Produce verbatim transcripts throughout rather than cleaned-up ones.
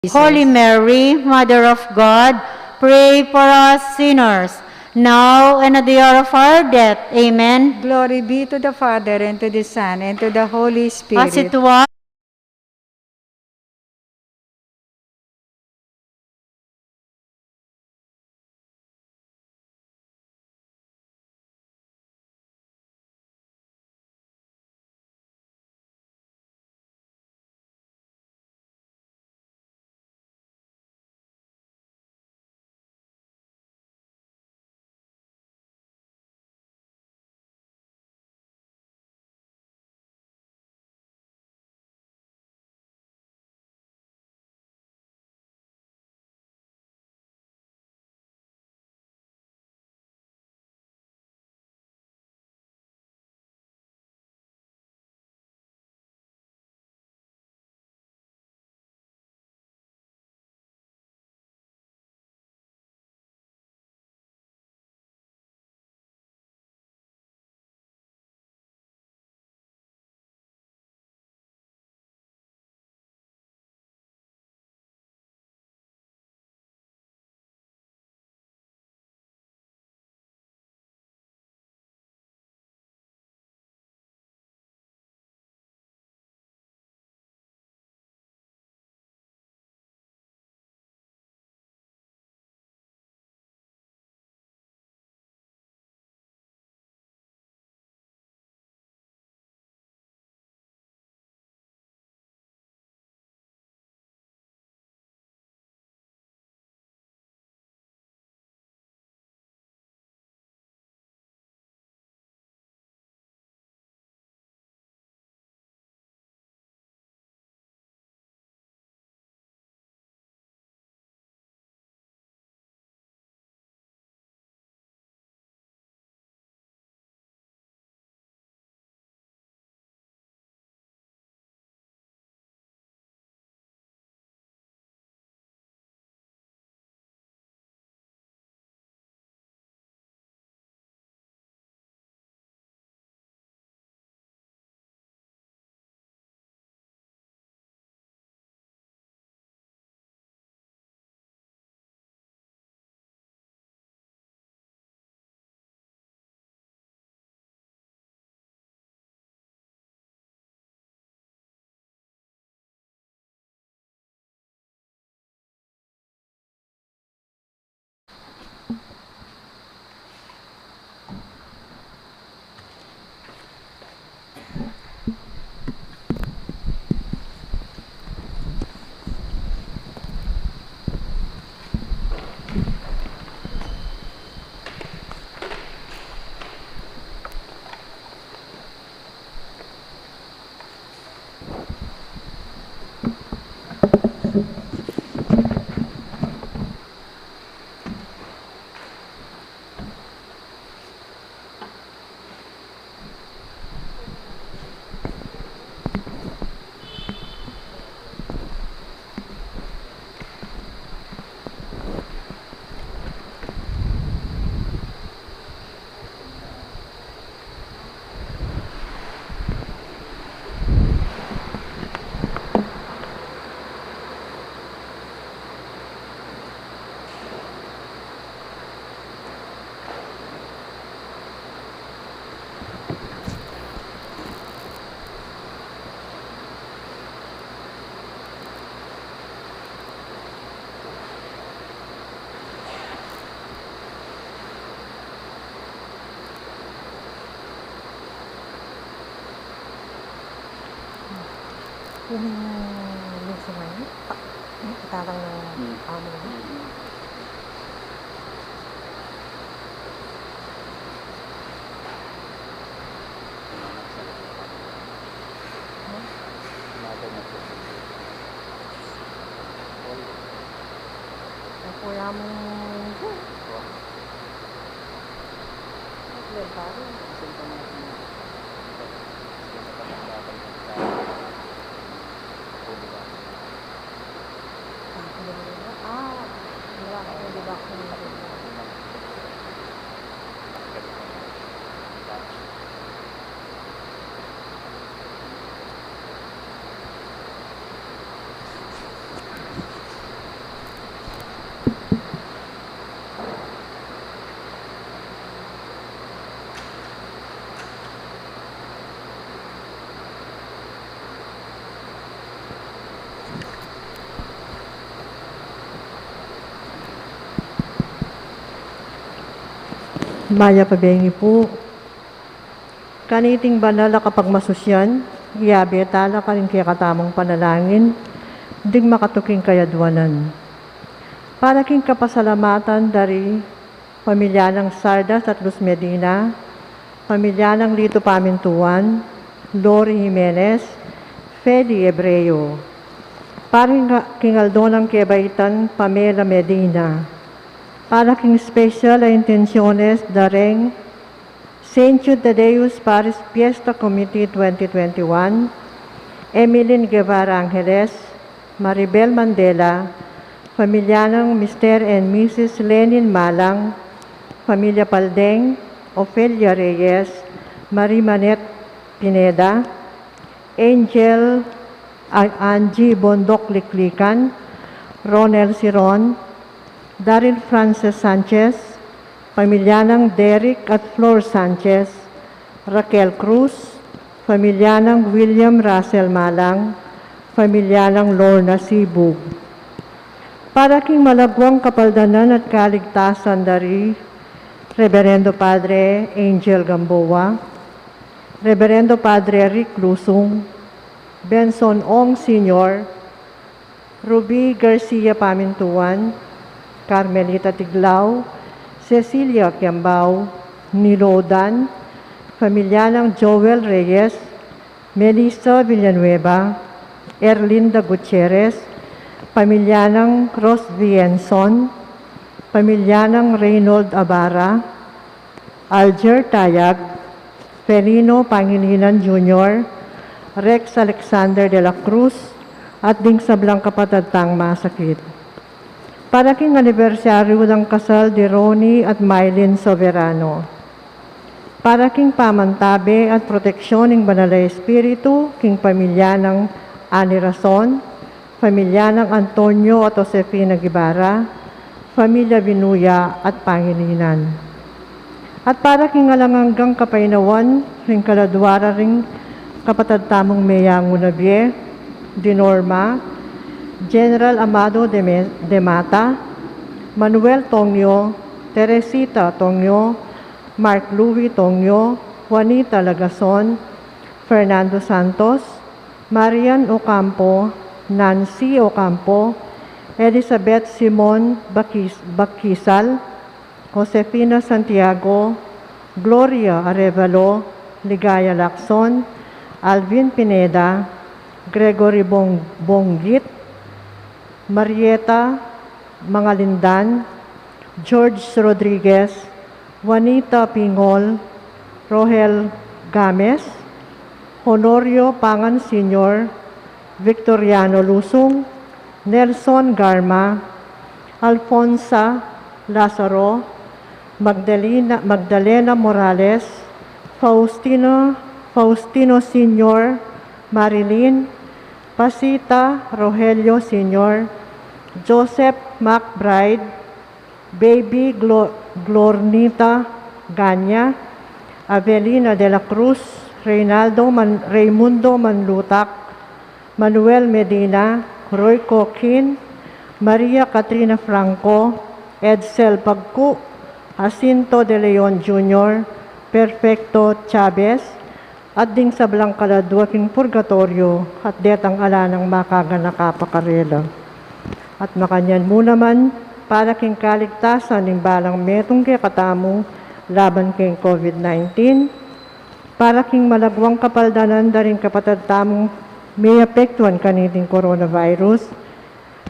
Holy Mary, Mother of God, pray for us sinners, now and at the hour of our death. Amen. Glory be to the Father, and to the Son, and to the Holy Spirit. As it was Ini yung, yung sa ngayon. Hmm? Itatang na Hmm. Amo na. Hmm. Hmm? Ay, kuya mo. Mayap a bengi pu. Kaniting banal a kapagmasusyan, iabe tala karing kekatamung panalangin ding makatuking kayadwanan. Para king kapasalamatan dari pamilya nang Sardas at Luz Medina, pamilya nang Lito Pamintuan, Lori Jimenez, Feli Ebreo. Para king, king aldo nang kebaitan, Pamela Medina. Para king special a intensyones dareng Saint Jude Thaddeus Parish Fiesta Committee twenty twenty-one, Emilyn Guevara Angeles, Maribel Mandela, pamilya nang Mister and Missus Lenin Malang, pamilya Paldeng, Ofelia Reyes, Marie Manette Pineda, Angel A-, Angie Bondoc Liklikan, Ronel Siron, Daryl Frances Sanchez, pamilya nang Derek at Flor Sanchez, Raquel Cruz, pamilya nang William Russell Malang, pamilya nang Lorna Sibug. Para king malagwang kapaldanan at kaligtasan dari Reverendo Padre Angel Gamboa, Reverendo Padre Rick Lusung, Benson Ong Senior, Ruby Garcia Pamintuan, Carmelita Tiglao, Cecilia Kiambao, Nilodan, pamilya nang Joel Reyes, Melissa Villanueva, Erlinda Gutierrez, pamilya nang Ros Vienson, pamilya nang Reynold Abara, Alger Tayag, Felino Pangilinan Junior, Rex Alexander de la Cruz, at ding sablang kapatad tang masakit. Para king anibersaryu dang kasal di Ronnie at Mylene Soberano. Para king pamantabe at proteksyon ning Banal a Espiritu king pamilya nang Ani Rason, pamilya nang Antonio at Josefina Guevara, pamilya Vinuya at Pangilinan. At para king alang anggang kapaynawan ring kaladwa da ring kapatad tamung meyangu na bie, di Norma, General Amado de Me-, de Mata, Manuel Tongyo, Teresita Tongyo, Mark Louis Tongyo, Juanita Lagason, Fernando Santos, Marian Ocampo, Nancy Ocampo, Elizabeth Simon Bakis-, Bakisal, Josefina Santiago, Gloria Arevalo, Ligaya Lacson, Alvin Pineda, Gregory Bong-, Bonggit, Marieta Mangalindan, George Rodriguez, Juanita Pingol, Rohel Games, Honorio Pangan Senior, Victoriano Lusung, Nelson Garma, Alfonsa Lazaro, Magdalena, Magdalena Morales, Faustino, Faustino Senior, Marilyn, Pasita Rogelio Senior, Joseph McBride, Baby Glo-, Glornita Ganya, Avelina de la Cruz, Reynaldo Man-, Raymundo Manlutak, Manuel Medina, Roy Coquin, Maria Katrina Franco, Edsel Pagku, Jacinto de Leon Junior, Perfecto Chavez, at ding sablang kaladwa king purgatoryo, at detang ala nang makaganaka pa karela. At makanyan mu naman, para king kaligtasan ning balang metung kekatamu laban king COVID nineteen, para king malagwang kapaldanan da ring kapatad tamung meapektuan kaniting coronavirus,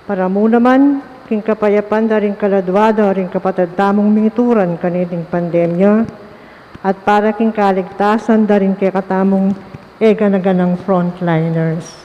para mu naman king kapayapan da ring kaladwa da ring kapatad tamung mituran kaniting pandemya, at para king kaligtasan da ring kekatamung e gana-ganang frontliners.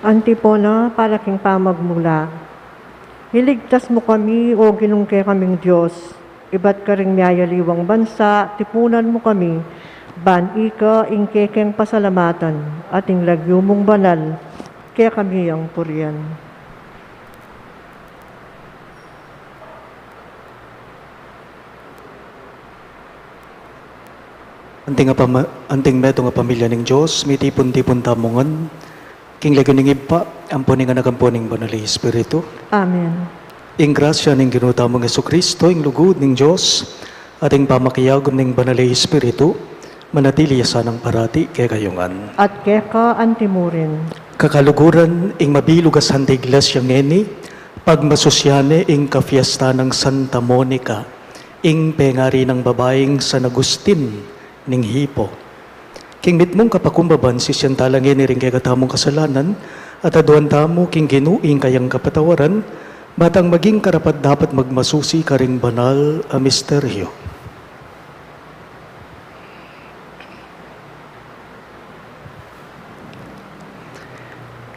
Antipona para king pamagmula. Iligtas mu kami, O Ginung kekaming Dios, ibat karing miyayaliwang bansa, tipunan mu kami, ban ika ing kekeng pasalamatan, at ing lagyu mung banal, kekami yang purian. Anting a pama-, anting metung a pamilya ning Dios, mitipun-tipun tamu ngan king lagyu ning Ibpa, ampo ning Anak, ampo ning Banal a Espiritu. Amen. Ing grasya ning Ginu tamung Jesucristo, ing lugud ning Dios, at ing pamakiagum ning Banal a Espiritu, manatili ya sanang parati kekayu ngan. At keka antimurin. Kakaluguran, ing mabilug a Santa Iglesia ngeni, pagmasusyan ne ing kafiesta nang Santa Monica, ing pengari nang babaing San Agustin ning Hippo. King mitmung kapakumbaban, sisian tala ngeni ring kekatamung kasalanan, at aduan tamu king Ginu ing kayang kapatawaran, ba tang maging karapat-dapat magmasusi karing banal a misteryo.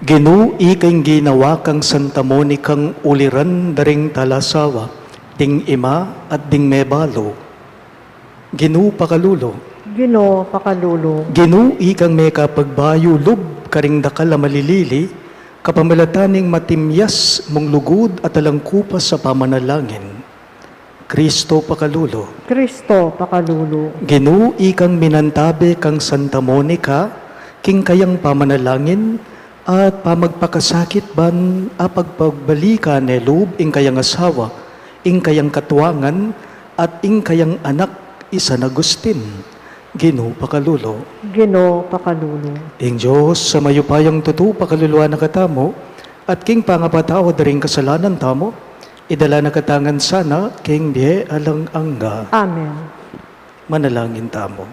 Ginu, ika ing ginawa kang Santa Monicang uliran da ring talasawa, ding ima at ding mebalu. Ginu, pakalulu. Ginu, pakalulu. Ginu, ikang mekapagbayu lub karing dakal a malilili, kapamilatan ning matimyas mung lugud at alang kupas a pamanalangin. Kristo, pakalulu. Kristo, pakalulu. Ginu, ikang minantabe kang Santa Monica king kayang pamanalangin at pamagpakasakit ban apagpagbalikan ne lub ing kayang asawa, ing kayang katuangan, at ing kayang anak i San Agustin. Ginu, pakalulu. Ginu, pakalulu. Ing Dios a mayupayang tutu, pakaluluan na katamu, at king pangapatawad da ring kasalanan tamu, idala na katamu ngan sana king bie alang angga. Amen. Manalangin tamu.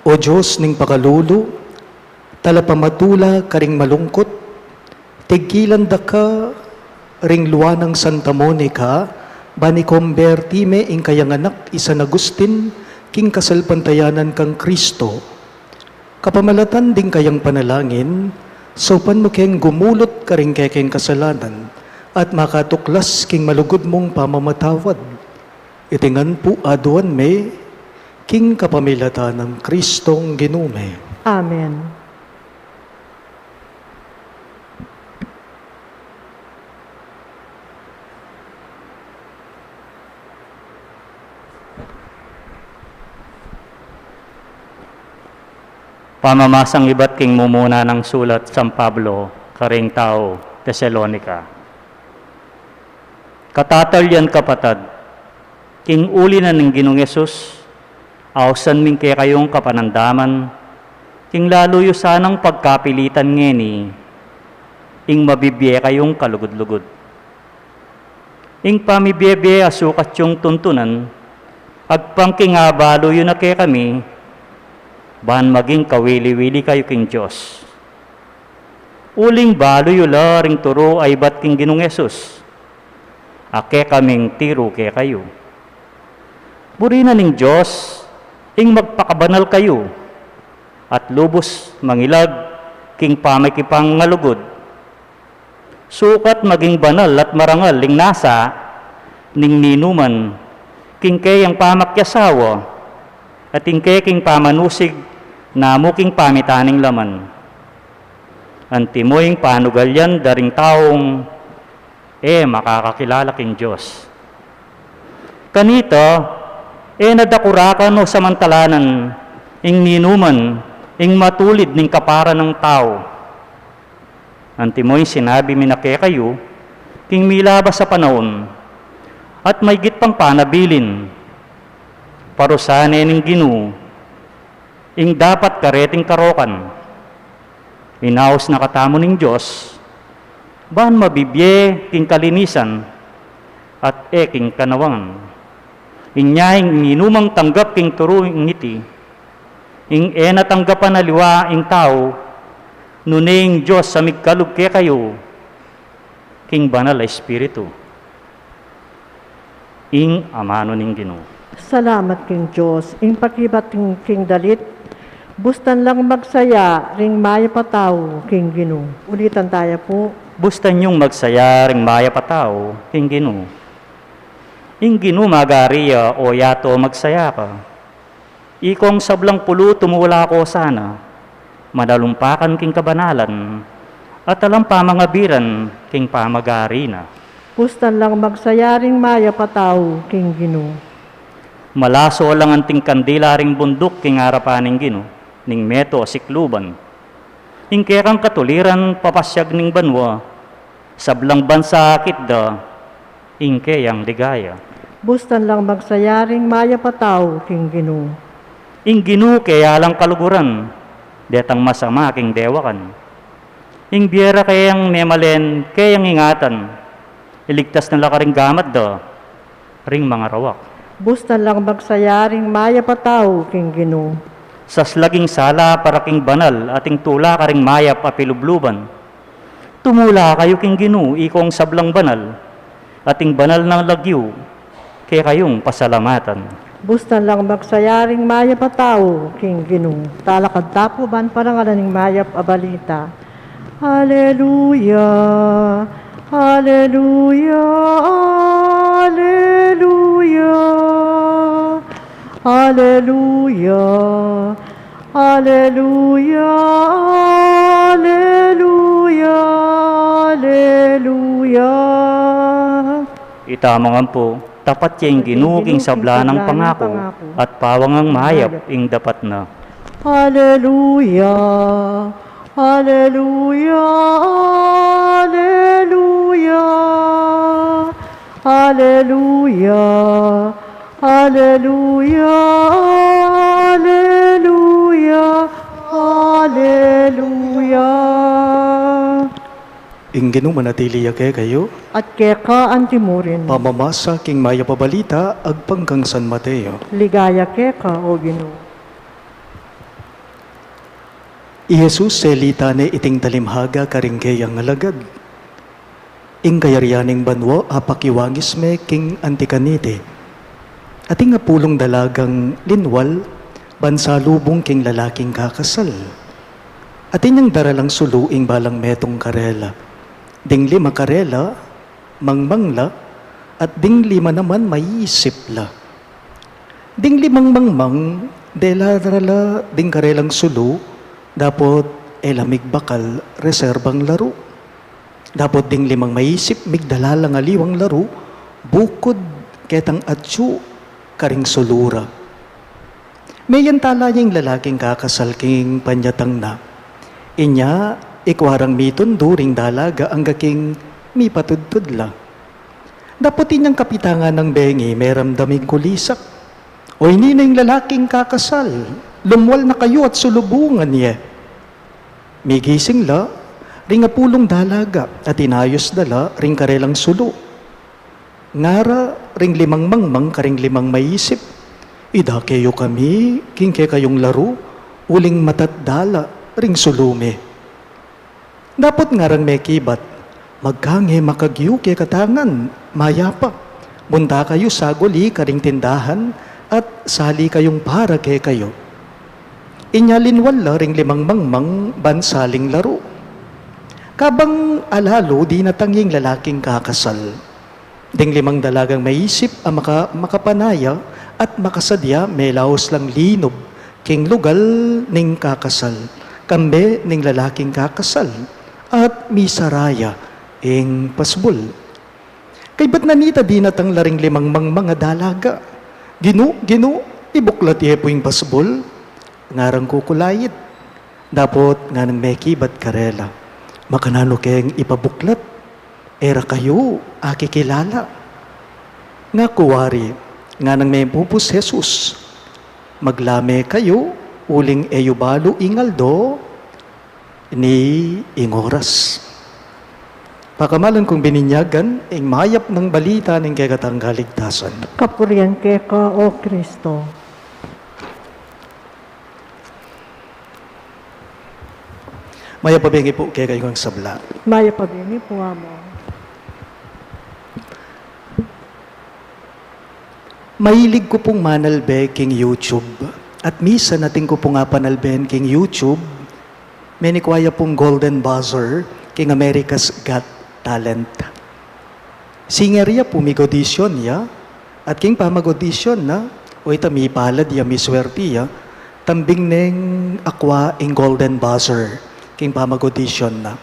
O Dios ning pakalulu, talapamatula karing malungkut, tigkilan da ka ring lua nang Santa Monica, ban ikomberti me ing kayang anak i San Agustin king kasalpantayanan kang Kristo. Kapamilatan ding kayang panalangin, saupan mu keng gumulut karing kekeng kasalanan, at makatuklas king malugud mung pamamatawad. Iti ngan pu aduan mi, king kapamilatan nang Kristong Ginu mi. Amen. Pamamasang ibat king mumuna nang sulat San Pablo karing tau Tesalonica. Katatalian, kapatad, king uli na ning Ginung Jesus, ausan mi ing kekayung kapanandaman, king lalu yu sanang pagkapilitan ngeni, ing mabibie kayung kalugud-lugud. Ing pamibie-bie a sukat yung tuntunan, agpang king abalu yu na kekami, ban maging kawili-wili kayu king Dios. Uling balu yu la ring turu a ibat king Ginung Jesus, a kekaming tiru kekayu. Buri na ning Dios ing magpakabanal kayu, at lubus mangilag king pamakipangalugud. Sukat maging banal at marangal ing nasa ning ninuman king keyang pamakiasawa, at ing keking pamanusig namu king pamitan ning laman. Antimo ing panugalyan da ring taung e makakakilala king Dios. Kanita, e na da kurakan o samantalanan ing ninuman ing matulid ning kapara nang tau. Antimo ing sinabi mi na kekayu king milabas a panaun, at maygit pang panabilin, parusahan ne ning Ginu ing dapat kareting karokan. Inaus na katamu ning Dios ban mabibie king kalinisan at e king kanawangan. Inya ing ninumang tanggap king turu ing iti, ing e na tanggapan a liwa ing tau, nune ing Dios a migkalub kekayu king Banal a Espiritu. Ing amanu ning Ginu. Salamat king Dios. Ing pakibat king, king dalit Bustan lang magsaya ring mayap a tau king Ginu. Ulitan taya pu. Bustan yung magsaya ring mayap a tau king Ginu. Ing Ginu magari ya, o yatu, magsaya ka. Ikong sablang pulu tumula ka sana, manalumpakan king kabanalan, at alang pamangabiran king pamagari na. Bustan lang magsaya ring mayap a tau king Ginu. Malaso lang anting kandila ring bunduk king arapan ning Ginu, ning meto sikluban. Ing kekang katuliran papasyag ning banua, sablang bansa akit da, ing keyang ligaya. Bustan lang magsaya ring mayap a tau king Ginu. Ing Ginu keya lang kaluguran, detang masama king dewakan. Ing bie ra keyang memalen, keyang ingatan, iligtas na la karing gamat da ring mangarawak. Bustan lang magsaya ring mayap a tau king Ginu. Saslaging sala para king banal at ing tula karing mayap a pilubluban. Tumula kayu king Ginu, ikong sablang banal, at ing banal nang lagyu kekayung pasalamatan. Bustan lang magsaya ring mayap a tau king Ginu. Talakad ta pu ban parangalan ing mayap a balita. Aleluya, aleluya, aleluya, aleluya, aleluya, aleluya, aleluya. Ita mangan pu, tapat ya ing Ginu king sabla nang pangaku, at pawangang mayap ing dapat na. Aleluya, aleluya, aleluya, aleluya, aleluya, aleluya. Ing Ginu manatili ya kekayu. At keka antimurin. Pamamasa king mayap a balita agpang kang San Mateo. Ligaya keka, o Ginu. I Jesus selitan ne iting talimhaga karing keyang alagad. Ing kayarian ning banua apakiwangis me king anti kaniti. Atin apulung dalagang linwal ban salubung king lalaking kakasal. Atin yang daralang sulu ing balang metung karela. Ding lima karela, mangmang la, at ding lima naman maisip la. Ding limang mangmang, dela ra la ding karelang sulu, dapot e la migbakal reserbang laru. Dapot ding limang maisip, migdala lang aliwang laru, bukud ketang atyu karing sulu ra. Meyantu la ing lalaking kakasal king panyatang na. Inya, ikua rang mitundu ring dalaga angga king mipatudtud la. Dapot inyang kapitangan nang bengi, meramdam ing kulisak. O ini na ing lalaking kakasal, lumwal na kayu at sulubungan ye. Migising la, ring apulung dalaga, at inayus da la ring karelang sulu. Ngara ring limang mangmang karing limang maisip, idake yu kami king kekayung laru, uling matatdala ring sulu mi. Dapot ngarang mekibat, magkange makagyu kekatangan, mayapa. Munta kayu saguli karing tindahan at sali kayung para kekayu. Inya linwal la ring limang mangmang ban saling laru. Kabang alalu dinatang ing lalaking kakasal. Ding limang dalagang maisip a maka-, makapanaya at makasadya melaus lang linub king lugal ning kakasal, kambe ning lalaking kakasal, at misara ya ing pasbul. Kaybat na nita dinatang la ring limang mangmang a dalaga. Ginu, Ginu, ibuklat ye pu ing pasbul. Ngarang kukulait. Dapot nganang mekibat karela, makananu keng ipabuklat? E ra kayu akikilala. Ngaku wari, nganang mepupus Jesus, maglame kayu, uling e yu balu ing aldo ni ing oras. Pakamalan kung bininyagan ing mayap nang balita ning kekatang kaligtasan. Kapurian keka, O Kristo. Mayap a bengi pu kekayung sabla. Mayap a bengi pu, Among. Mahilig ku pung manalbe king YouTube. At misan atin ku pung apanalben king YouTube, menikwa ya pung Golden Buzzer king America's Got Talent. Singer ya pu, mig-audition ya, at king pamag-audition na, o ita mipalad ya, miswerti ya, tambing neng akwa ing Golden Buzzer king pamag-audition na.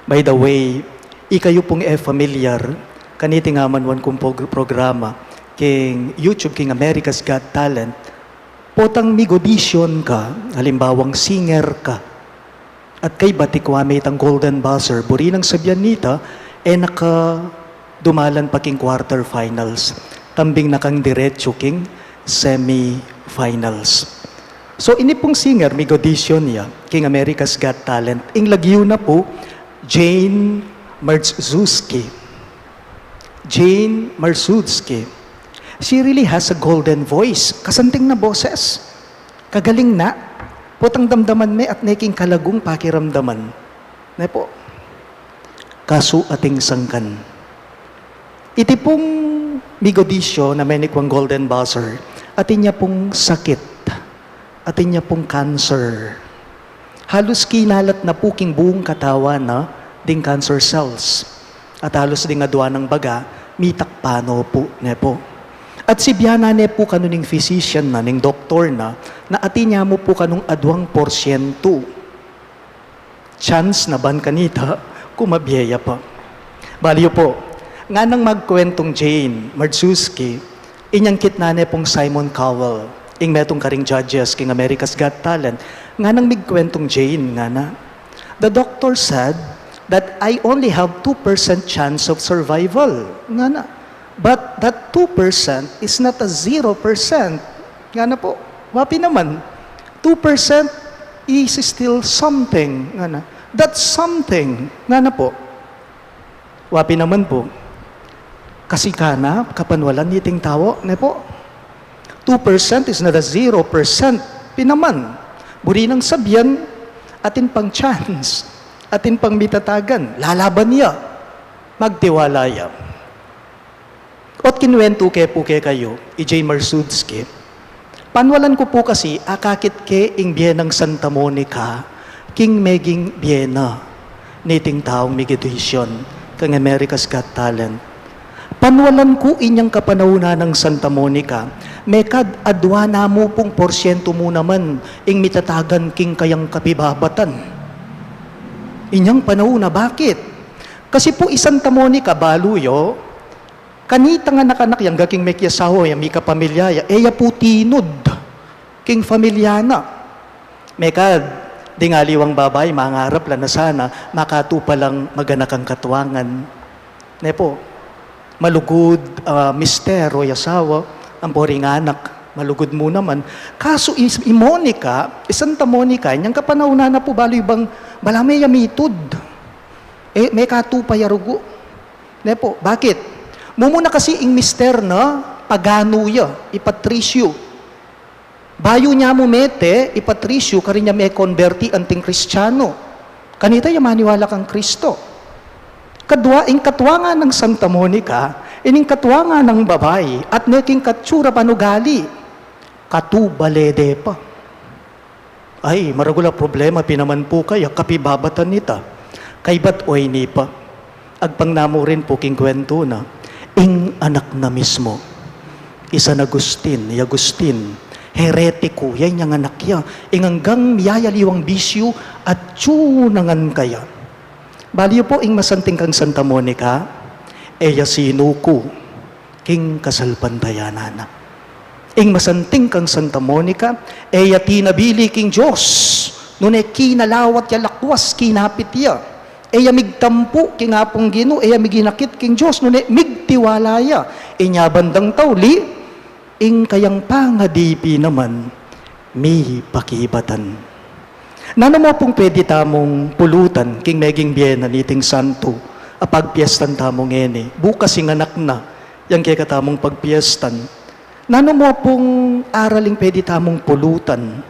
By the way, ikayu pung e familiar kaniting amanuan kung pog-, programa king YouTube king America's Got Talent, potang mig-audition ka, alimbawang singer ka, at kaybat ikwa me itang Golden Buzzer, buri nang sabian nita, e na ka dumalan pa king quarter finals, tambing na kang diretsu king semifinals. So, ini pung singer, mig-audition ya king America's Got Talent. Ing lagyu na pu, Jane Marzuski. Jane Marzuski. She really has a golden voice. Kasanting na boses. Kagaling na. Potang damdaman me at neking kalagung pakiramdaman. Ne pu? Kasu ating sangkan. Iti pung mig-audition a menikwang Golden Buzzer, atin ya pung sakit, atin ya pung cancer. Halus kinalat na pu king buung katawan na ding cancer cells. At halus ding adua nang baga, mitakpan no pu, ne pu. At sibianan ne pu kanu ning physician na, ning doktor na, na atin ya mu pu kanung aduang porsyentu chance na ban kanita, kumabie ya pa. Bale yu pu, nganang magkwentung Jane Marzuski, inyang kitnan ne pung Simon Cowell, ing metung karing judges king America's Got Talent, nganang migkwentung Jane, ngana, "The doctor said that I only have two percent chance of survival," ngana. "But that two percent is not a zero percent." Ngana pu, wa pin naman. Two percent is still something, ngana. "That's something," ngana pu. Wa pin naman pu. Kasi kana, kapanwalan niting tau, ne pu? Two percent is not a zero percent pin naman. Buri nang sabian, atin pang chance, atin pang mitatagan, lalaban ya, magtiwala ya. Ot kinwentu ke pu kekayu i Jane Marzuski, panwalan ku pu kasi akakit ke ing bie nang Santa Monica king meging bie na niting taung mig-audition kang America's Got Talent. Panwalan ku inyang kapanaunan nang Santa Monica, mekad adua na mu pung porsyentu mu naman ing mitatagan king kayang kapibabatan. Inyang panaun na, bakit? Kasi pu i Santa Monica, balu yu, kanitang anak-anak yang gaking mekiasawa ya, mikapamilya ya, e ya pu tinud king pamilya na. Mekad, ding aliwang babai, mangarap la na sana, makatupa lang maganakang katuangan. Ne pu, malugud, ah, mister o asawa, ampo ring anak, malugud mu naman. Kasu i, i Monica, i Santa Monica, inyang kapanaunan na pu, balu yu bang, balamu e ya mitud. E, mekatupa ya rugu. Ne pu, bakit? Mumuna kasi ing mister na paganu ya, i Patricio. Bayu ne mu mete i Patricio, karin ya mekonberti anting Kristiano. Kanita ya maniwala kang Kristo. Kadua, ing katuangan nang Santa Monica, ining katuangan nang babai, at neking katsura panugali, katubalede pa. Ay, maragul a problema pin naman pu kaya, kapibabatan nita. Kaybat oyni pa. Agpang na mu rin pu king kwentu na, ing anak na mismu, i San Agustin, i Agustin, heretiku ya, inyang anak ya, ing anggang miyayaliwang bisyu, atyu na ngan kaya. Balu yu pu, ing masanting kang Santa Monica, e ya sinuku king kasalpantayanan na. Ing masanting kang Santa Monica, e ya tinabili king Dios, nune kinalawat ya, lakwas kinapit ya. E ya migtampu king Apung Ginu, e ya miginakit king Dios, nune migtiwala ya. Inya bandang tauli, ing kayang pangadipi naman, mipakibatan. Nanu mu pung pwede tamung pulutan king meging bie na niting santu a pagpiestan tamu ngeni? Bukas ing anak na yang kekatamung pagpiestan. Nanu mu pung araling pwede tamung pulutan?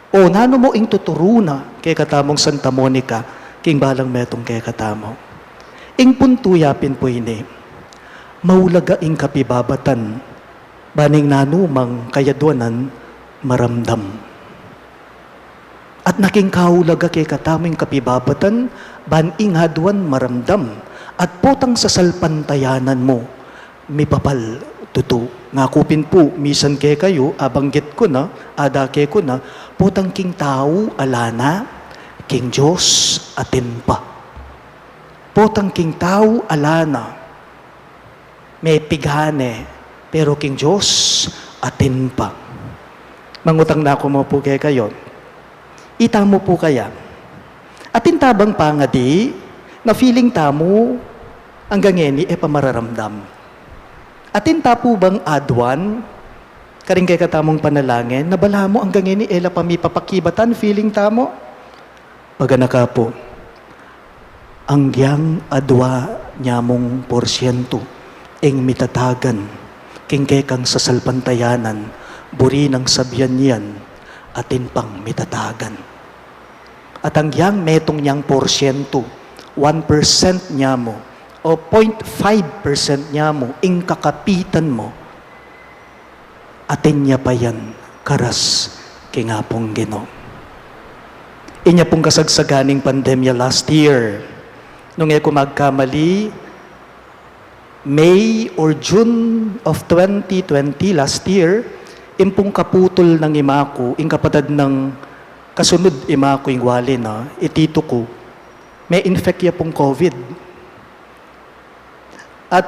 O nanu mu ing tuturu na kekatamung Santa Monica king balang metung kekatamu? Ing puntu ya pin pu ini, maulaga ing kapibabatan, ban ing nanumang kayadwanan maramdam. At naking kaulaga kekatamu ing kapibabatan, ban ing aduan maramdam, at potang sasalpantayanan mu, mipapaltutu. Ngaku pin pu, misan kekayu, abanggit ku na, adake ku na, potang king tau ala na, king Dios atin pa. Potang king tau ala na, mepigane, pero king Dios atin pa. Mangutang na ku mu pu kekayu. Itamu pu kaya, atin ta bang pangadi na feeling tamu anggang ngeni e pa mararamdam? Atin ta pu bang aduan karing kekatamung panalangin na balamu anggang ngeni e la pa mipapakibatan feeling tamu? Paganaka pu, anggiyang adua nyamung porsyento ing mitatagan king kekang sasalpantayanan, buri nang sabian yan, atin pang mitatagan. At anggiyang metung nyang porsyento, one percent nyamu, o point five percent nyamu, ing kakapitan mu, atin ya pa yan karas king Apung Ginu. Inya pung kasagsagan ning pandemya last year, nung e ku magkamali, May or June of twenty twenty, last year, ing pung kaputul nang ima ku, ing kapatad nang kasunud ima ku ing wali na, i titu ku, me-infect ya pung COVID. At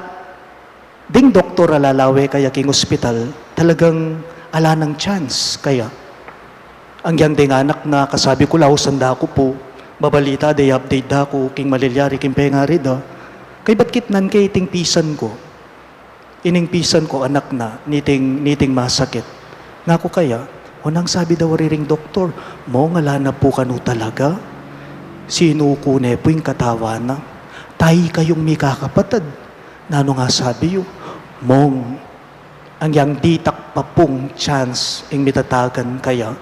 ding doktor a lalawe kaya king ospital, talagang ala nang chance kaya. Anggiyang deng anak na, kasabi ku la, ausan da ku pu, babalita da, i-update da ku king malilyari king pengari da. Kaybat kitnan ke iting pisan ku. Ining pisan ku, anak na, niting, niting masakit. Ngaku kaya, o nang sabi da wari ring doktor, Mong, ala na pu kanu talaga. Sinuku ne pu ing katawan na. Tai kayung mikakapatad. Nanu nga sabi yu? Mong, angyang ditak pa pung chance ing mitatagan kaya,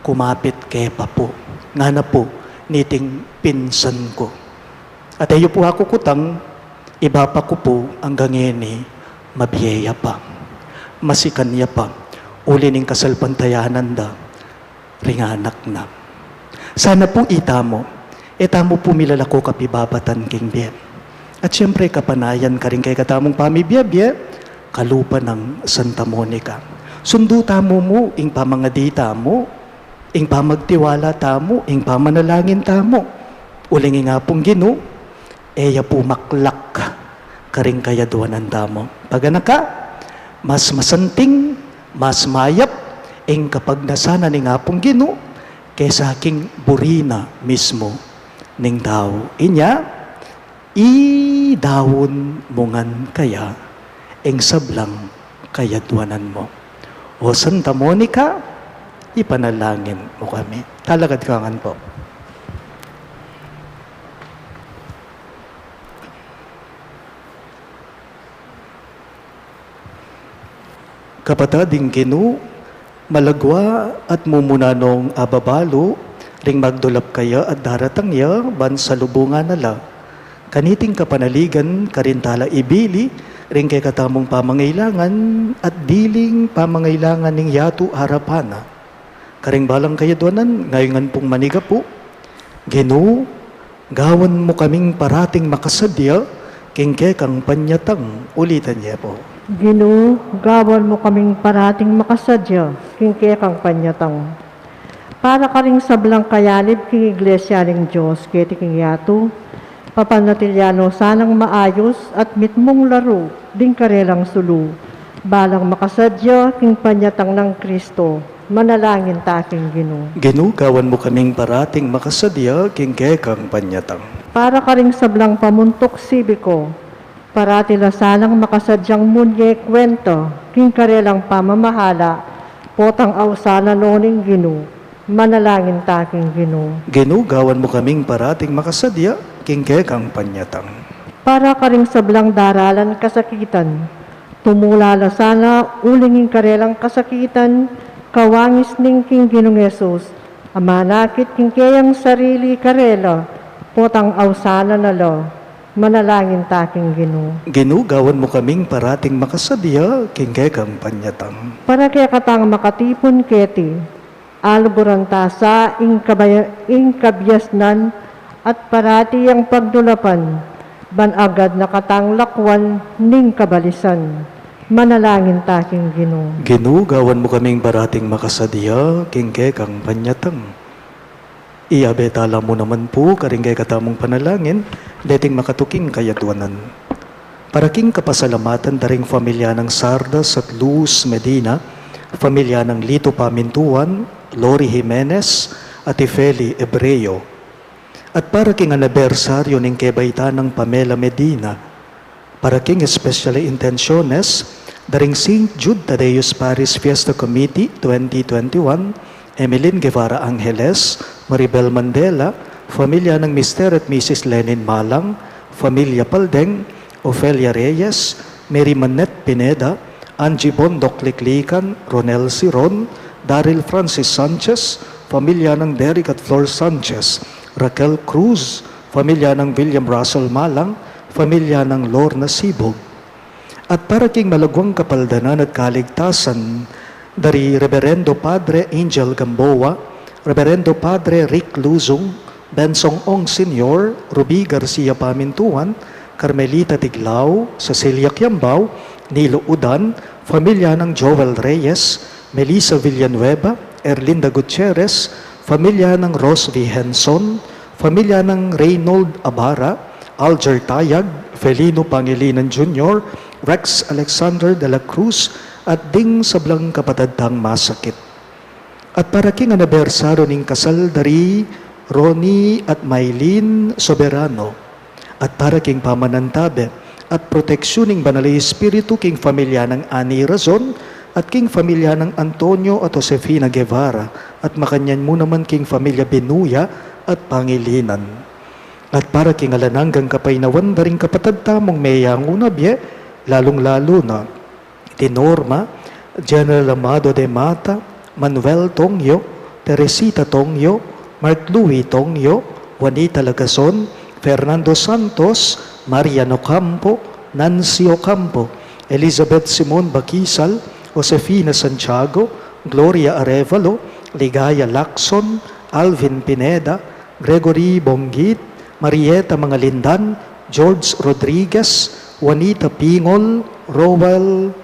kumapit ke pa pu. Ngana pu niting pinsan ku. At e yu pu aku kutang, iba pa ku pu anggang ngeni, mabie ya pa. Masikan ya pa. Uli ning kasalpantayanan da ring anak na. Sana pu itamu, e tamu pu milalako kapibabatan king bie. At siyempre, kapanayan karing kekatamung pamibie-bie, kalupa nang Santa Monica. Sundu tamu mu ing pamangadi tamu, ing pamagtiwala tamu, ing pamanalangin tamu. Uling ing Apung Ginu, e ya pu maklak karing kayaduanan tamu. Paganaka, mas masanting, mas mayap ing kapagnasan na ning Apung Ginu kesa king buri na mismu ning tau. Inya, idaun mu ngan kaya ing sablang kayaduanan mu. O Santa Monica, ipanalangin mu kami. Talakad ka ngan pu. Kapatad ing Ginu, malagwa at mumuna nong ababalu ring magdulap kaya at daratang ya ban salubungan na la kaniting kapanaligan karin tala ibili ring kekatamung pamangailangan at diling pamangailangan ning yatu arapan na. Karing balang kayaduanan, ngayun ngan pung manigapu, Ginu, gawan mu kaming parating makasadya king kekang panyatang. Ulitan ye pu. Ginu, gawan mu kaming parating makasadya king kekang panyatang. Para karing sablang kayanib king Iglesia ning Dios keti king yatu, papanatilian no sanang maayus at mitmung laru ding karelang sulu, balang makasadya king panyatang nang Kristo. Manalangin ta king Ginu. Ginu, gawan mu kaming parating makasadya king kekang panyatang. Para karing sablang pamuntuk sibiko, parati la sanang makasadyang munye kwenta king karelang pamamahala, potang ausan na no ning Ginu. Manalangin ta king Ginu. Ginu, gawan mu kaming parating makasadya king kekang panyatang. Para karing sablang daralan kasakitan, tumula la sana uling ing karelang kasakitan, kawangis ning king Ginung Jesus, a manakit king keyang sarili karela, potang ausan na la. Manalangin ta king Ginu. Ginu, gawan mu kaming parating makasadya king kekang panyatang. Para kekatang makatipun keti, aluguran ta sa ing kabaya-, ing kabiasnan at parati yang pagdulapan, ban agad na katang lakwan ning kabalisan. Manalangin ta king Ginu. Ginu, gawan mu kaming parating makasadya king kekang panyatang. Iabe tala mu naman pu karing kekatamung panalangin deting makatuking kayadwanan. Para king kapasalamatan da ring familia nang Sardas at Luz Medina, familia nang Lito Pamintuan, Lori Jimenez, at Ifeli Ebreo. At para king anibersaryo ning kebaitan nang Pamela Medina, para king especial intenciones da ring Saint Jude Thaddeus Parish Fiesta Committee twenty twenty-one, Emeline Guevara Angeles, Maribel Mandela, familia nang Mister at Missus Lenin Malang, familia Paldeng, Ofelia Reyes, Mary Manette Pineda, Angie Bondoc Liklikan, Ronel Siron, Daryl Francis Sanchez, familia nang Derek at Flor Sanchez, Raquel Cruz, familia nang William Russell Malang, familia nang Lorna Sibog. At para king malaguang kapaldanan at kaligtasan da ri Reberendo Padre Angel Gamboa, Reberendo Padre Rick Luzung, Bensong Ong Senior, Ruby Garcia Pamintuan, Carmelita Tiglao, Cecilia Kiambao, Nilo Udan, familia nang Joel Reyes, Melissa Villanueva, Erlinda Gutierrez, familia nang Ros V. Henson, familia nang Reynold Abara, Alger Tayag, Felino Pangilinan Junior, Rex Alexander de la Cruz, at ding sablang kapatad tang masakit. At para king anibersaryo ning kasal da ri Ronnie at Mylene Soberano, at para king pamanantabe at proteksyun ning Banal a Espiritu king familia nang Ani Razon, at king familia nang Antonio at Josefina Guevara, at makanyan mu naman king familia Binuya at Pangilinan. At para king alang anggang kapaynawan da ring kapatad tamung meyangu na bie, lalung-lalu na di Norma, General Amado de Mata, Manuel Tongyo, Teresita Tongyo, Mark Louis Tongyo, Juanita Lagason, Fernando Santos, Marian Ocampo, Nancy Ocampo, Elizabeth Simon Baquisal, Josefina Santiago, Gloria Arevalo, Ligaya Lacson, Alvin Pineda, Gregory Bongit, Marieta Mangalindan, George Rodriguez, Juanita Pingol, Roel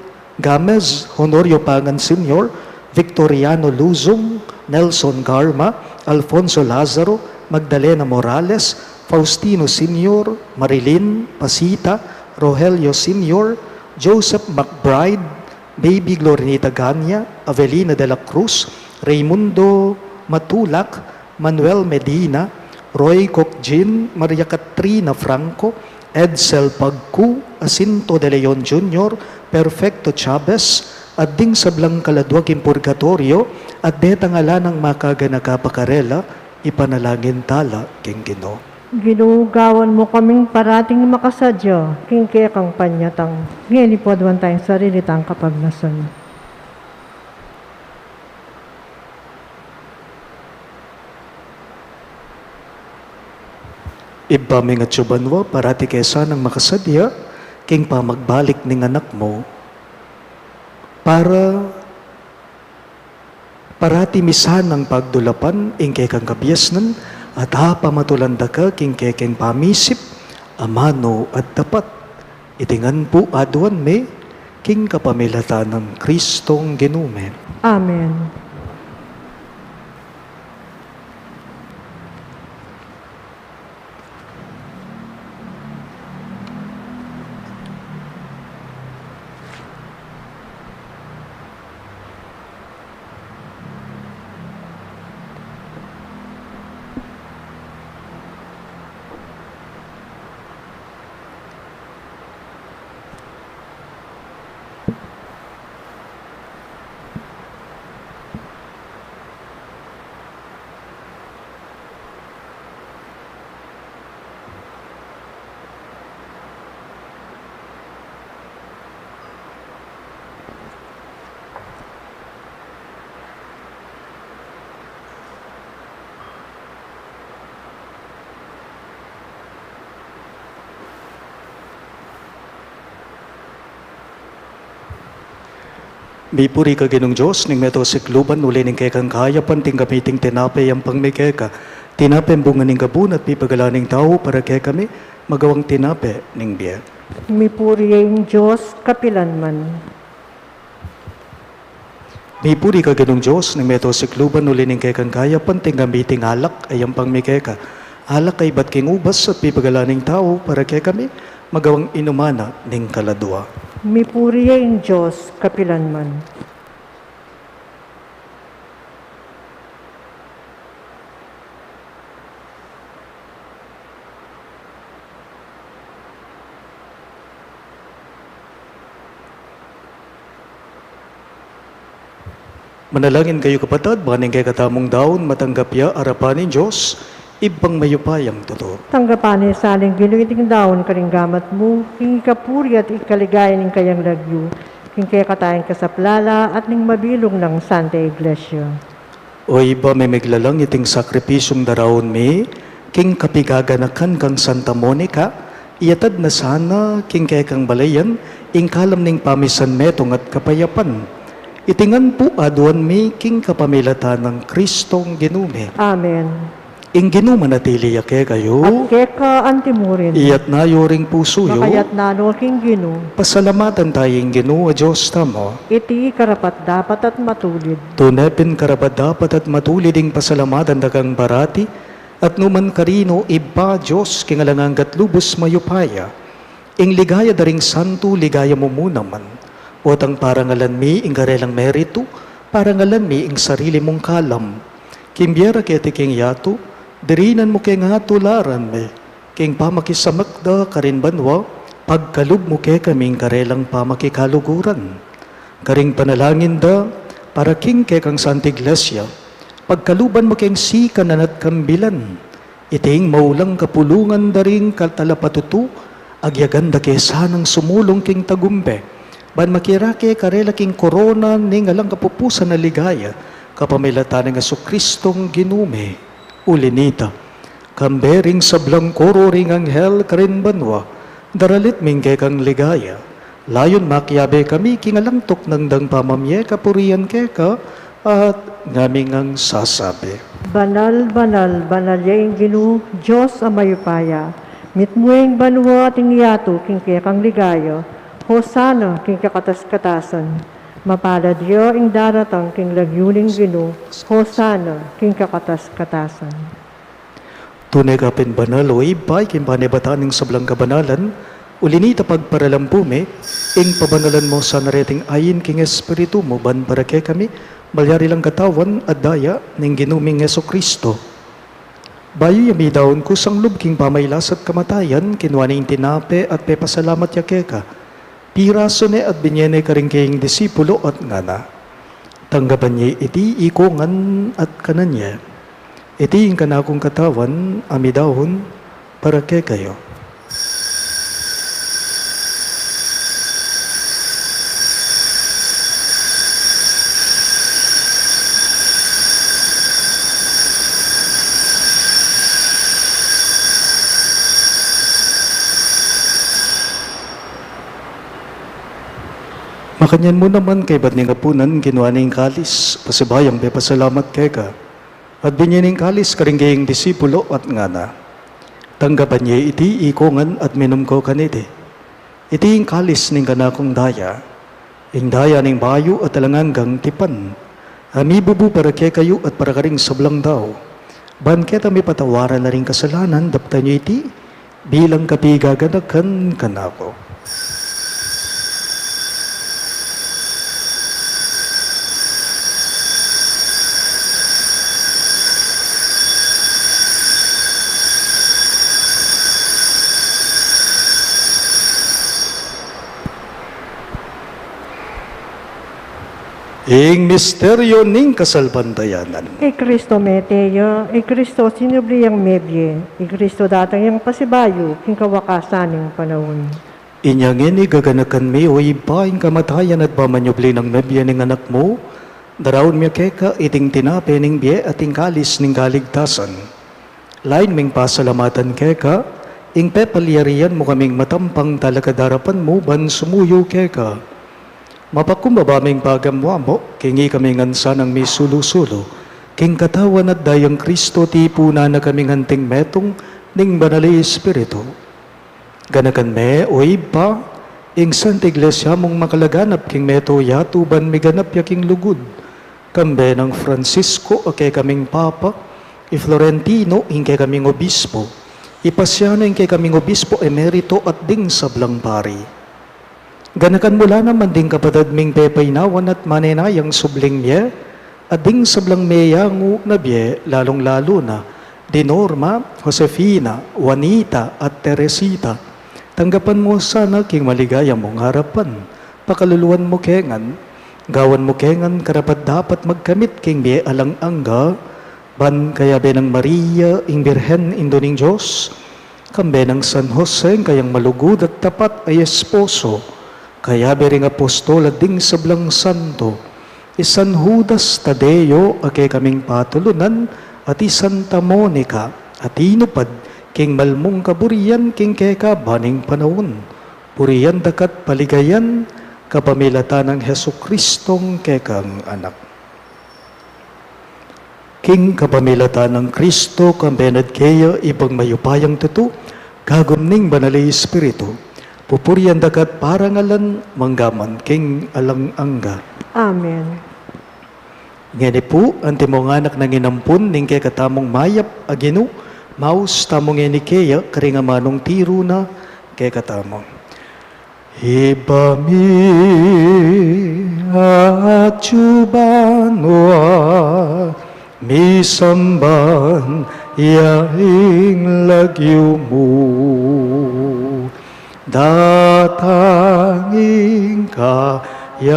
Gamez, Honorio Pangan Senior, Victoriano Luzung, Nelson Garma, Alfonso Lazaro, Magdalena Morales, Faustino Senior, Marilyn Pasita, Rogelio Senior, Joseph McBride, Baby Glorinita Gania, Avelina de la Cruz, Raymundo Matulak, Manuel Medina, Roy Cocjin, Maria Katrina Franco, Edsel Pagcu, Jacinto de Leon Junior, Perfecto Chavez, at ding sablang kaladua king purgatoryo, at detang ala nang makaganaka pa karela, ipanalangin tala king Ginu. Ginu, gawan mu kaming parating makasadya king kekang panyatang. Ngeni pu aduan taya ing sarili tang kapagnasan. Ibpa mi atsu ka banua, parati ke sanang makasadya king pamagbalik ning Anak mu, para parati mi sanang pagdulapan ing kekang kabiasnan, at apamatulan da ka king kekeng pamisip, amanu at tapat. Iti ngan pu aduan mi king kapamilatan nang Kristong Ginu mi. Amen. Mipuri ka Ginung Dios ning meto sikluban, uli ning kekang kayapan tinggap mi iting tinape, yampang mi keka. Tinape bunga ning gabun at pipagalan ning tau para kekami, magawang tinape ning bie. Mipuri ya ing Dios kapilan man. Mipuri ka Ginung Dios ning meto sikluban, uli ning kekang kayapan tinggap mi iting alak, yampang mi keka. Alak a ibat king ubas at pipagalan ning tau para kekami, magawang inuman na ning kaladua. Mipuri ya ing Dios kapilan man. Manalangin kayu, kapatad, ban ing kekatamung daun matanggap ya arapan ning Dios, Ibpang mayupayang tutu. Tanggapan na sa ning Ginu iting daun karing gamat mu, king ikapuri at ikaligaya ning kayang lagyu, king kekatang kasaplalan at ning mabilug nang Santa Iglesia. O Ibpa mi, miglalang, iting sakripisyung daraun mi king kapigaganakan kang Santa Monica, iyatad na sana king kekang balayan ing kalam ning pamisan, metung at kapayapan. Iti ngan pu aduan mi king kapamilatan nang Kristong Ginu mi. Amen. Ing Ginu manatili ya kekayu. At keka antimurin. Iyatas yu ring pusu yu. Makayatas no king Ginu. Pasalamatan tamu ing Ginu a Dios tamu. Iti karapat-dapat at matulid. Tune pin karapat-dapat at matulid ing pasalamatan da kang parati, at nu man karin, O Ibpa, Dios king alang angga at lubus mayupaya. Ing ligaya da ring santu, ligaya mu mu naman. O tang parangalan mi ing karelang meritu, parangalan mi ing sarili mung kalam. King bie ra keti king yatu, dirinan mu ke ngan tularan mi, king pamakisamak da karin banua, pagkalub mu kekami ing karelang pamakikaluguran. Karing panalangin da para king kekang Santa Iglesia, pagkaluban mu keng sikanan at kambilan. Iting maulang kapulungan da ring katalapatutu, agyagan da ke sanang sumulung king tagumpe, ban makirake karela king korona ning alang kapupusan a ligaya, kapamilatan nang Jesukristong Ginu mi. Uli nita, kambe ring sablang koro ring anghel karin banua, daralit mi ing kekang ligaya. Layun makiabe kami king alang tuknang dang pamamie kapurian keka, at ngaming sasabi: Banal, banal, banal ya ing Ginu, Dios a mayupaya. Mitmu ing banua at ing yatu king kekang ligaya. Hosana king kakatas-katasan. Mapalad ya ing daratang king lagyu ning Ginu. Hosana king kakatas-katasan. Tune ka pin banal, O Ibpa, king panibatan ning sablang kabanalan, uli nita pagparalampu mi, ing pabanalan mu sana reting ain king Espiritu mu, ban para kekami malyari lang katawan at daya ning Ginu ming Jesucristo. Bayu ya midaun kusang lub king pamailas at kamatayan, kinua ne ing tinape at pepasalamat ya keka. Pirasu ne at binye ne karing kayang disipulo at ngana: Tanggapan ye iti ikongan at kanan ye. Iti ing kanakung katawan a midaun para kekayu. Makanyan mu naman kaybat ning apunan, kinua ne ing kalis, pasibayu yang pepasalamat keka, at binye ne ing kalis karing kayang disipulo at ngana: Tanggapan ye iti ikongan at minum ko kaniti. Iti ing kalis ning kanakung daya, ing daya ning bayu at alang anggang tipan, a mibubu para kekayu at para karing sablang tau, ban keta mipatawaran la ring kasalanan. Daptan ye iti bilang kapigaganakan kanaku. Ing misteryu ning kasalpantayanan. I Kristo mete ya, i Kristo sinubli yang mebie, i Kristo datang yang pasibayu king kawakasan ning panaun. Inya ngeni gaganakan mi, O Ibpa, ing kamatayan at pamanyubli nang mebie ning Anak mu, daraun mi keka iting tinape ning bie at ing kalis ning kaligtasan. Lain ming pasalamatan keka ing pepalyarian mu kaming matampang talakad king arapan mu ban sumuyu keka. Mapakumbaba ming pagamu-amu, king ikami ngan sanang misulu-sulu king katawan at dayang Kristo, tipunan na kaming anting metung ning Banal a Espiritu. Ganakan me, o Ibpa, ing Santa Iglesia mung makalaganap king meto yatu ban miganap ya king lugud, kambe nang Francisco a kekaming Papa, i Florentino ing kekaming Obispo, i Pasiano ing kekaming Obispo Emerito at ding sablang pari. Ganakan mu la naman ding kapatad ming pepainawan at manenayang subling mie, at ding sablang meyangu na bie, lalung-lalu na di Norma, Josefina, Juanita, at Teresita. Tanggapan mu sana king maligaya mung arapan. Pakaluluan mu ke ngan, gawan mu ke ngan karapat-dapat magkamit king bie alang angga, ban kayabe nang Maria, ing Birhen, Indu ning Dios, kambe nang San Jose, ing kayang malugud at tapat a esposo, kayabe ring apostol at ding sablang santo, i San Judas Tadeo a kekaming patulunan, at i Santa Monica a tinupad king mal mung kaburian king keka ban ing panaun. Purian daka at paligayan kapamilatan nang Jesucristong kekang Anak. King kapamilatan nang Kristo, kambe na at keya, Ibpang mayupayang tutu, kagum ning Banal a Espiritu, pupurian daka at parangalan manggaman king alang angga. Amen. Ngeni pu, antimong anak nang inampun ning kekatamung mayap a Ginu, maus tamu ngeni keya karing amanung tiru na kekatamu. Ibpa mi atsu banua, misamban ya ing lagyu mu. Datang ing kayarian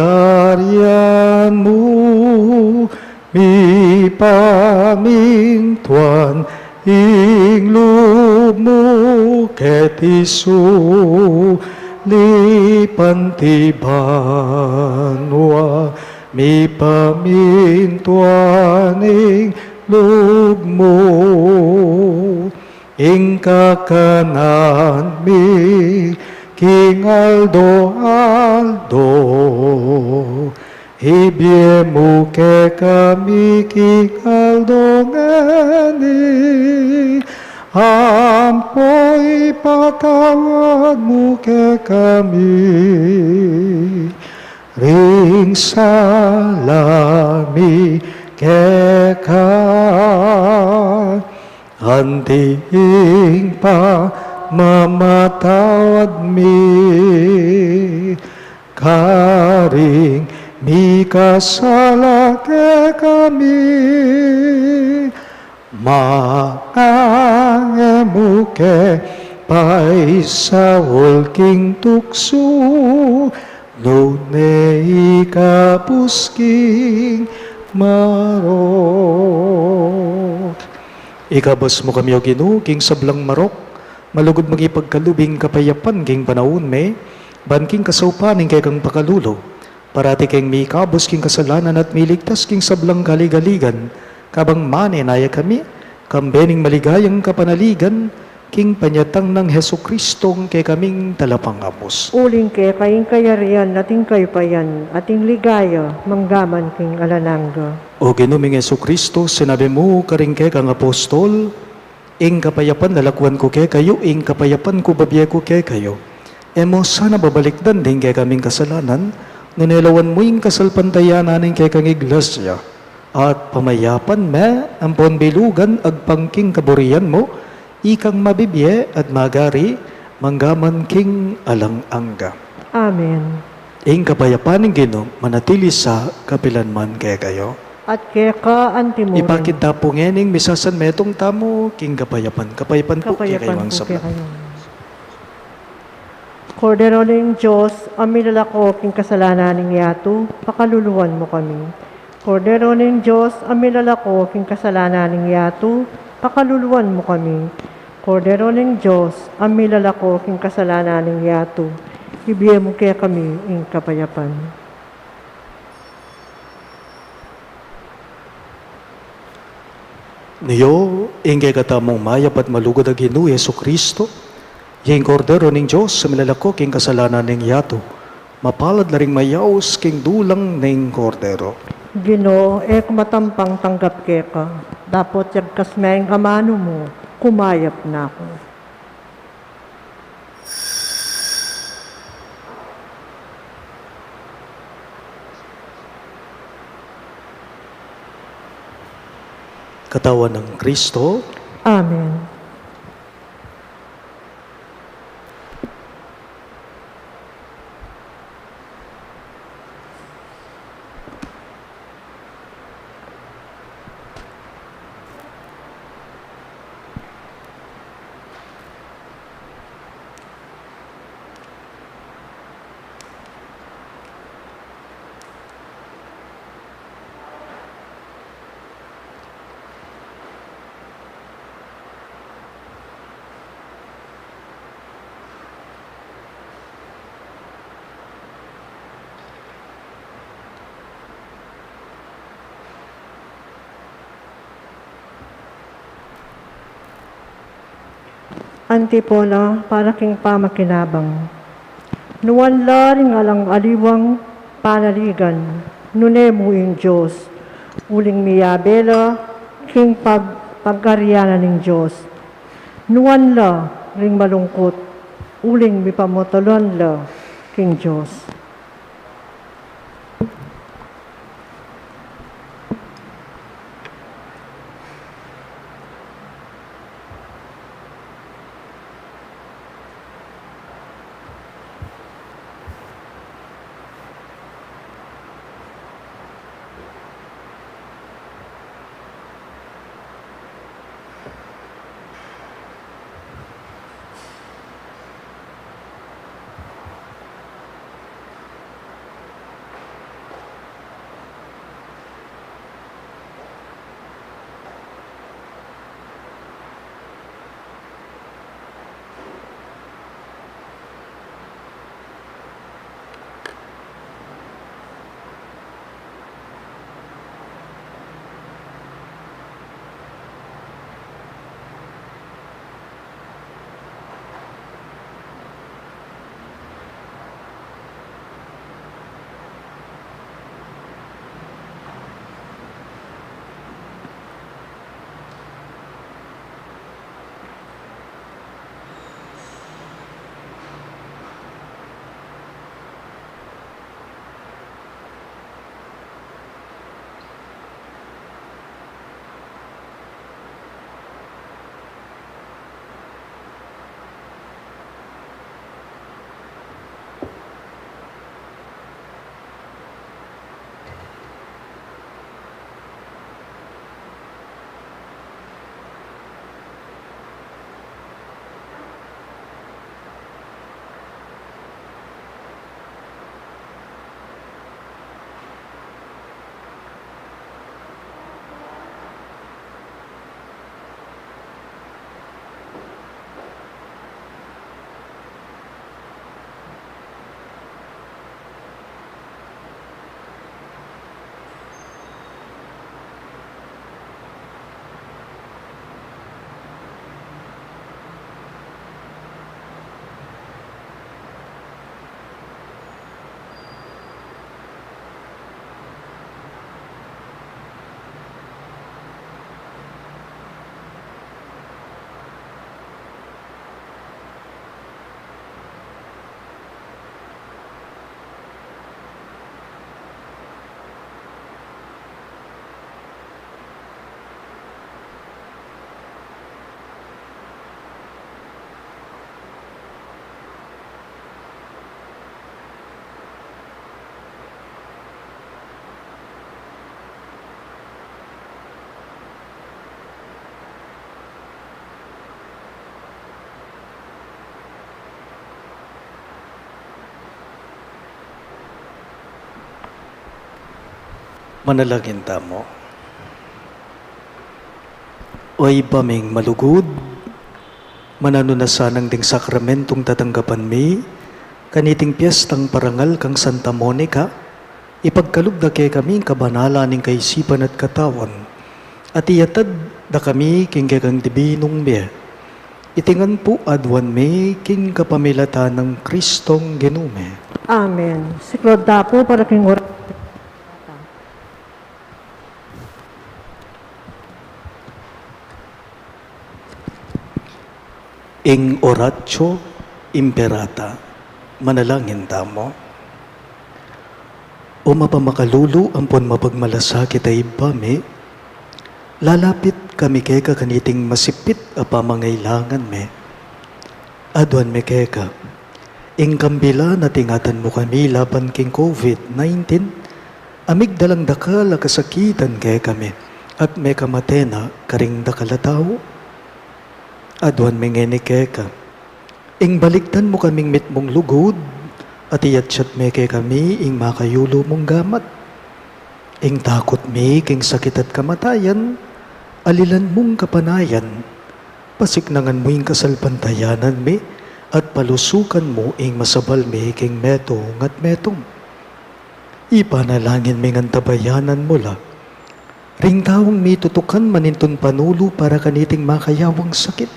mu, mipamintuan ing lub mu keti sulip anti banua, mipamintuan ing lub mu. Ing kakanan mi king aldo-aldo, ibie mu kekami king aldo ngeni, ampo ipatawad mu kekami ring sala mi keka, anti ing pamamatawad mi karing mikasala kekami, manga e mu ke paisaul king tuksu, nune ikabus king marok. Ikabus mu kami, O Ginu, king sablang marok, malugud mung ipagkalub ing kapayapan king panaun mi, ban king kasaupan ning kekang pakalulu, parati keng mikabus king kasalanan at miligtas king sablang kaligaligan, kabang manenaya kami, kambe ning maligayang kapanaligan, king panyatang nang Jesucristong kekaming Talapangabus. Uling keka ing kayarian at ing kayupayan at ing ligaya manggaman king alang angga. O Ginu ming Jesucristo, sinabi mu karing kekang apostol, ing kapayapan lalakuan ku kekayu, ing kapayapan ku babie ku kekayu. E mu sana babalikdan ding kekaming kasalanan, nune lawan mu ing kasalpantayanan ning kekang Iglesia, at pamayapan me ampon bilugan agpang king kaburian mu, ikang mabibie at magari manggaman king alang angga. Amen. Ing kapayapan ning Ginu manatili sa kapilan man kekayu. At keka antimurin. Ipakit ta pu ngening misasanmetung tamu king kapayapan. Kapayapan pu kekayu ngan sabla. Kordero ning Dios, a milalako king kasalanan ning yatu, pakaluluan mu kami. Kordero ning Dios, a milalako king kasalanan ning yatu, pakaluluan mu kami. Kordero ning Dios, a milalako king kasalanan ning yatu, ibie mu kekami ing kapayapan. Nyo, ing kekatamung mayap at malugud a Ginu Jesucristo, ya ing Kordero ning Dios, a milalako king kasalanan ning yatu, Mapalad la ring mayaus king dulang ning Kordero. Ginu, e ku matampang tanggap keka, dapot yagkas me ing amanu mu, kumayap na ku. Katawan nang Kristo. Amen. Antipona para king pamakinabang. Nuan la ring alang aliwang panaligan, nune mu ing Dios, uling miyabe la king pag-, pag-arian na ning Dios. Nuan la ring malungkut, uling mipamutalan la king Dios. Manalangin tamu. O Ibpa ming malugud, mananu na sanang ding sakramentong tatanggapan mi kaniting piestang parangal kang Santa Monica, ipagkalub da kekami ing kabanalan ning kaisipan at katawan, at iyatad da kami king kekang dibinung mie. Iti ngan pu aduan mi king kapamilatan nang Kristong Ginu mi. Amen. Siklaud ta pu para king oratio. Ing Oratio Imperata. Manalangin tamu. O mapamakalulu ampon mapagmalasakit a Ibpa mi, lalapit kami keka kaniting masipit a pamangailangan mi. Aduan mi keka ing kambilan at ingatan mu kami laban king COVID nineteen, a migdalang dakal a kasakitan kekami, at mekamate na karing dakal a tau. Aduan mi ngeni keka ing balikdan mu kaming mitmung lugud, at iyatyat me kekami ing makayulu mung gamat. Ing takut mi king sakit at kamatayan, alilan mung kapanayan, pasiknangan mu ing kasalpantayanan mi, at palusukan mu ing masabal mi king metung at metung. Ipanalangin mi ngan tabayanan mu la ring taung mitutukan manintun panulu para kaniting makayawang sakit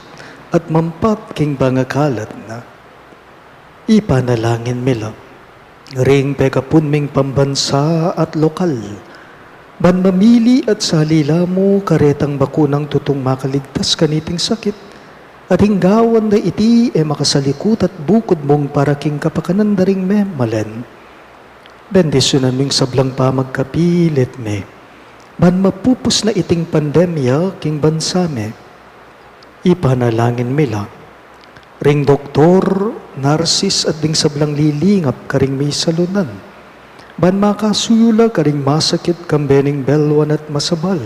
at mampat king pangakalat na. Ipanalangin mi la ring pekapun ming pambansa at lokal, ban mamili at salila mu karetang bakunang tutung makaligtas kaniting sakit, at ing gawan da iti e makasalikut at bukud mung para king kapakanan da ring memalen. Bendisyunan mu ing sablang pamagkapilit mi, ban mapupus na iting pandemya king bansa mi. Ipanalangin mi la ring doktor, narsis, at ding sablang lilingap karing misalunan, ban makasuyu la karing masakit kambe ning belwan at masabal.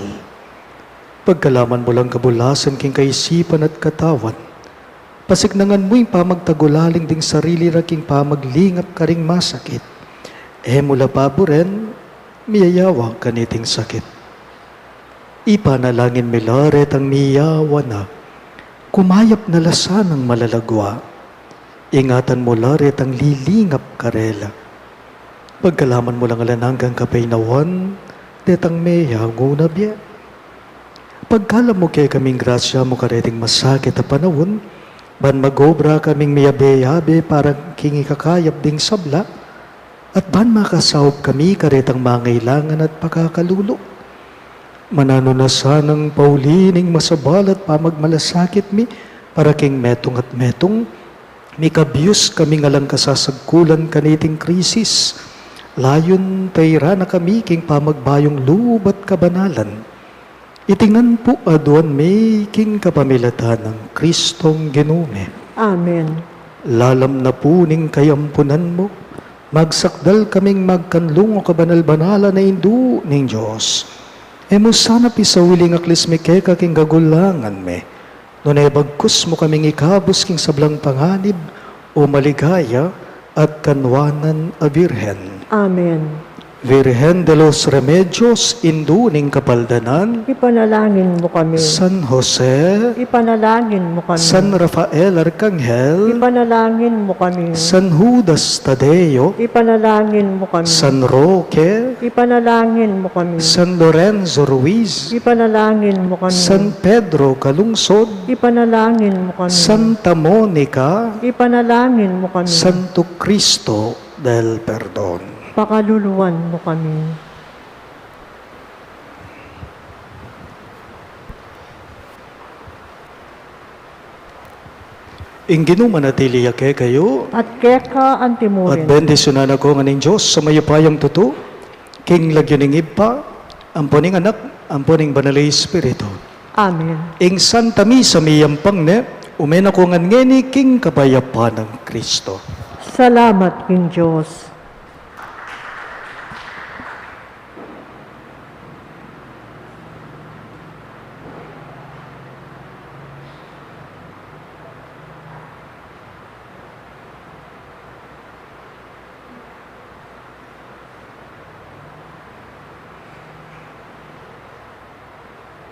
Pagkalaman mu lang kabulasan king kaisipan at katawan. Pasiknangan mu ing pamagtagulaling ding sarili ra king pamaglingap karing masakit. E mu la paburen, miyayawa kaniting sakit. Ipanalangin mi la retang miyawa na, kumayap na la sanang malalagua. Ingatan mu la retang lilingap karela. Pagkalaman mu lang alang anggang kapaynawan detang meyangu na bie. Pagkalub mu kekaming grasya mu kareting masakit a panaun, ban mag-obra kaming miyabe-yabe para king ikakayap ding sabla, at ban makasaup kami karetang mangailangan at pakakalulu. Mananu na sanang pauli ning masabal at pamagmalasakit mi para king metung at metung, mikabyus kaming alang kasasagkulan kaniting krisis. Layun tairan na kami king pamagbayung lub at kabanalan. Iti ngan pu aduan mi king kapamilatan nang Kristong Ginu mi. Amen. Lalam na pu ning kayampunan mu, magsakdal kaming magkanlung, o kabanal-banalan a Indu ning Dios. E mu sana pisawili ing aklis mi keka king kagulangan mi, nune bagkus mu kaming ikabus king sablang panganib, o maligaya at kanwanan a Birhen. Amen. Virgen de los Remedios, Indu ning Kapaldanan, ipanalangin mu kami. San Jose, ipanalangin mu kami. San Rafael Arkanghel, ipanalangin mu kami. San Judas Tadeo, ipanalangin mu kami. San Roque, ipanalangin mu kami. San Lorenzo Ruiz, ipanalangin mu kami. San Pedro Calungsod, ipanalangin mu kami. Santa Monica, ipanalangin mu kami. Santo Cristo del Perdon, pakaluluan mu kami. Ing Ginu manatili ya kekayu. At keka antimurin. At bendisyunan na kayu ngan ning Dios a mayupayang tutu, king lagyu ning Ibpa, ampo ning Anak, ampo ning Banal a Espiritu. Amen. Ing Santa Misa miyampang ne, ume na kayu ngan ngeni king kapayapan nang Kristo. Salamat king Dios.